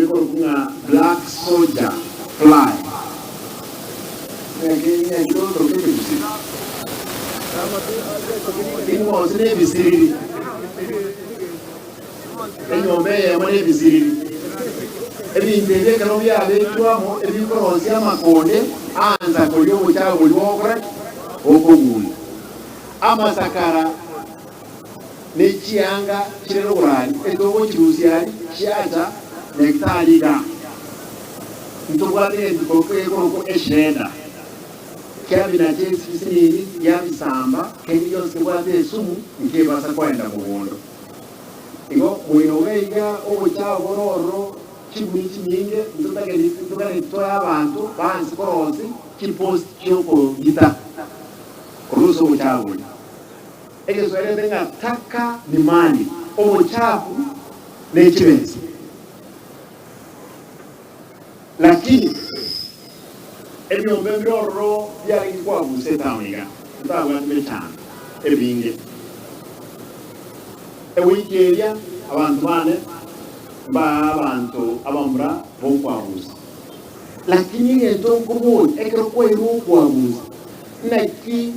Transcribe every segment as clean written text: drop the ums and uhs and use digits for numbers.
ekorokwa ng'a black soldier fly. Ng'aki ng'aki togotoroka ekegusii? Ing'o gose nebisiriri? Enyomba eyemo nebisiriri. Ebinto ebi ekero biabekirwe amo ebikorosia amakonde aansa koria obochafu boria bogokora ki? Bokogunda. Amasakara ne chianga chire noborari etogochirusia aria chiacha nektari igaa. Ntobwate egento gekorokwa esheda. Kiabinacha ebisinini giabisamba, kende gionsi kebwate esumu nkebasa koenda mogondo. Igo moinoge iga obochao bore ororo chiguni chinyinge ntotagereti toe abanto banse korosi chipost chiokogita korwa ase obochao boria. Egeswahili ng'a taka ni mali, obochafu ne chibesa. Lakini ebiombe mbire ororo biarenge kwabusa etaoni iga, ntabwate mechando ebinge. Ewiki eria abanto bane mbaa abanto abamura b'okwabusa. Lakini egento nkoboria, ekero kwairwe okwabusa, naki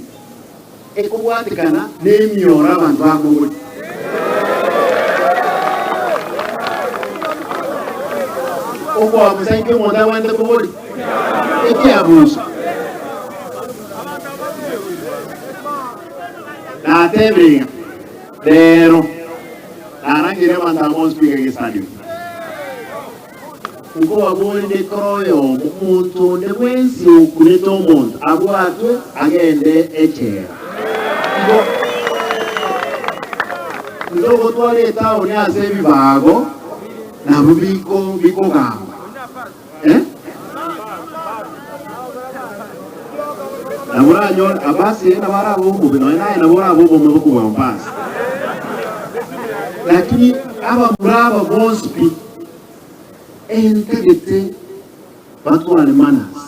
ekobwatekana nemioro abanto bakoboria? Okwabusa inki omonto abwenerete koboria? Ekiabuso. Natebire iga, Rero narangeire abanto aba bonsi goika egesario. Nkobaborie ndekore oyomo, omonto onde bwensi okunete omonto abwatwe agende echela. Igo ntogotwara etaoni ase ebibago nabo biko bikogamba. Eh? Nabo oranyore abasi nabo arabe omobe nonya naye nabo orabe obomo bokobua Mombasa. Lakini abamura aba bonsi pi entagete batware manners.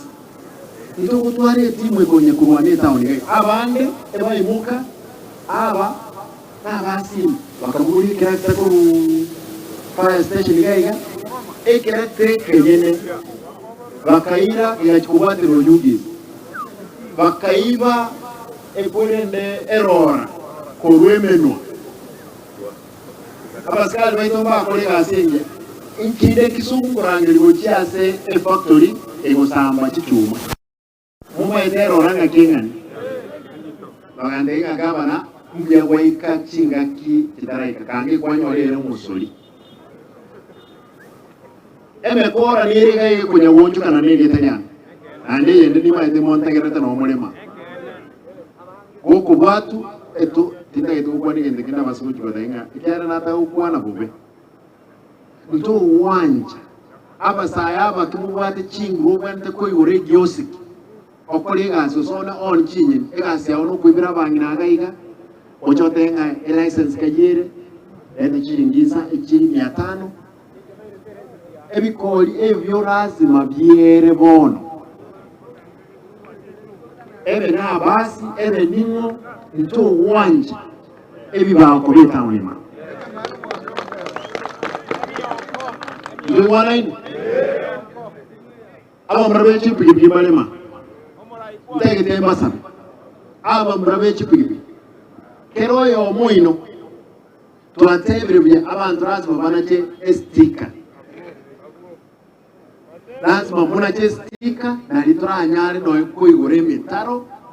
Ntogotwara etimu ekonya korwana etaoni iga. Abande ebaimoka aba Nabasini bakabogoria ekerakita korwa fire station iga iga, ekerakita ekenyene bakaira gegachia kobwatera Oyugis, bakaiba ekorende erora korwa emenwa. Abasikari baito mbakore egasi engiya, nkinde Kisumu nkorangeria gochia ase efactory egosamba chichuma. Momaete erora ng'aki eng'ani? Bagantebia ng'a gavana mbuya gwaika chingaki chitaraika kange kwanyora ere omosori. Emekora nere iga egokonya goonchokana nerieta riane, naende eyende nimaete montegererete nomorema. Gokobwatu eto tintagete gokwana egento kende abase gochia goteba ng'a ekiagera natagokwana bobe. Ntogwancha abasae abake mobwate chinguru obwenerete koigora egiosiki, okore egasi osone on chinyeni, egasi yao nokoibera abang'ina iga iga, oche otebe ng'a elicense kayio ere, reta chiringi insa echi mia tano, ebikori ebio lazima biere bono. Ebe nabasi, ebe ning'o, ntogwancha. Ebibaoko bi'etaoni ime. Ntoigwanaine? Abamura be chipigipigi mbarema, ntagete mbasabe. Abamura be chipigipigi, kera oyomo oino twatebire buya abanto lazima banache estika. Lazima monache estika nari toranyare noe koigora emetaro.